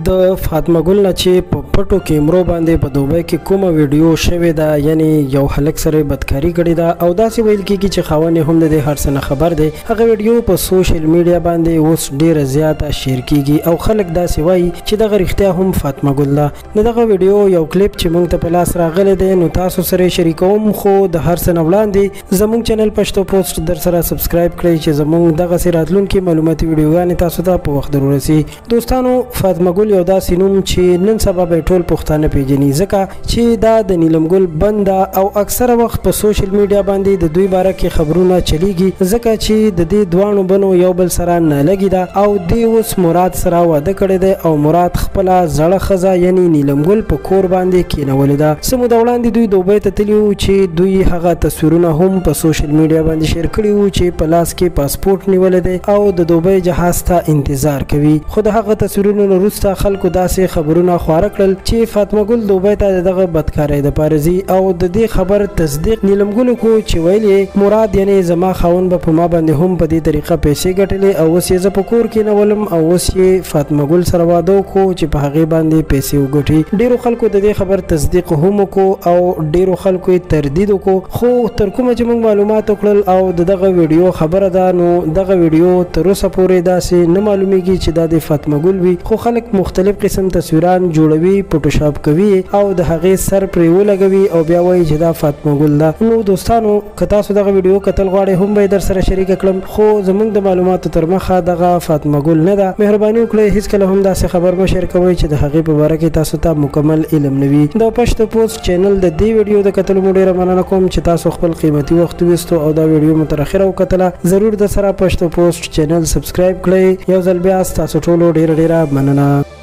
د فاطمه ګل نه چې په پټو کیمرو باندې په دوبۍ کې کومه ویډیو شوې ده، یعنی یو هلک سره بدکاری کړې ده او داسې ویل کېږي چې خاوند یې هم د دې هر څه نه خبر دی. هغه ویډیو په سوشل میډیا باندې اوس ډیره زیاته شیر کیږي او خلک داسې وایي چې دغه رښتیا هم فاطمه ګل ده. د دغه ویډیو یو کلیپ چې موږ ته په لاس راغلی دی نو تاسو سره شریکوم، خو د هر څه نه وړاندې زموږ چینل پښتو پوسټ در سره سبسکرایب کړئ چې زموږ دغسې راتلونکې معلوماتي ویډیوګانې تاسو ته په وخت در ورسي. دوستانو، فاطمه ګل یو داسې نوم چې نن سبا به ټول پښتانه پیژني، ځکه چې دا د نیلم ګل بنده او اکثره وخت په سوشل میډیا باندې د دوی باره کې خبرونه چلیږي، ځکه چې د دې دواړو بنو یو بل سره نه لګي ده او دې اوس مراد سره واده کړی دی او مراد خپله زړه ښځه یعنی نیلم ګل په کور باندې کینولې ده. څه موده وړاندې دوی دوبۍ ته تللي وو چې دوی هغه تصویرونه هم په سوشل میډیا باندې شیر کړي وو چې په لاس کې پاسپورټ نیولی دی او د دوبۍ جهاز ته انتظار کوي. خو د هغه تصویرونو نه وروسته خلکو داسې خبرونه خواره کړل چې فاطمه ګل دوبۍ ته د دغه بدکارۍ دپاره ځي او د دې خبر تصدیق نیلم ګل وکړو چې ویل یې مراد یعنی زما خاوند به په ما باندې هم په دې طریقه پیسې ګټلې او اوس یې زه په کور کېنولم او اوس یې فاطمه ګل سره واده وکړو چې په هغې باندې پیسې وګټي. ډیرو خلکو د دې خبر تصدیق هم وکړو او ډیرو خلکو یې تردید وکړو، خو تر کومه چې موږ معلومات وکړل او د دغه ویډیو خبره ده نو دغه ویډیو تر اوسه پورې داسې نه معلومیږي چې دا د فاطمه ګل وي، خو خلک مختلف قسم تصویران جوړوي، فوټوشاپ کوي او د هغې سر پرې ولګوي او بیا وایي چې دا فاطمه ګل ده. نو دوستانو، که تاسو دغه ویډیو کتل غواړئ هم به یې در سره شریکه کړم، خو زموږ د معلوماتو تر مخه دغه فاطمه ګل نه ده. مهرباني وکړئ هیڅکله هم داسې خبر مه شیر کوئ چې د هغې په باره کې تاسو ته مکمل علم نه وي. د پښتو پوسټ چینل د دې ویډیو د کتلو مو ډیره مننه کوم چې تاسو خپل قیمتي وخت ویستو او دا ویډیو مو تر اخره وکتله. ضرور د سره پښتو پوسټ چینل سبسکرایب کړئ. یو ځل بیا ستاسو ټولو ډیره ډیره مننه.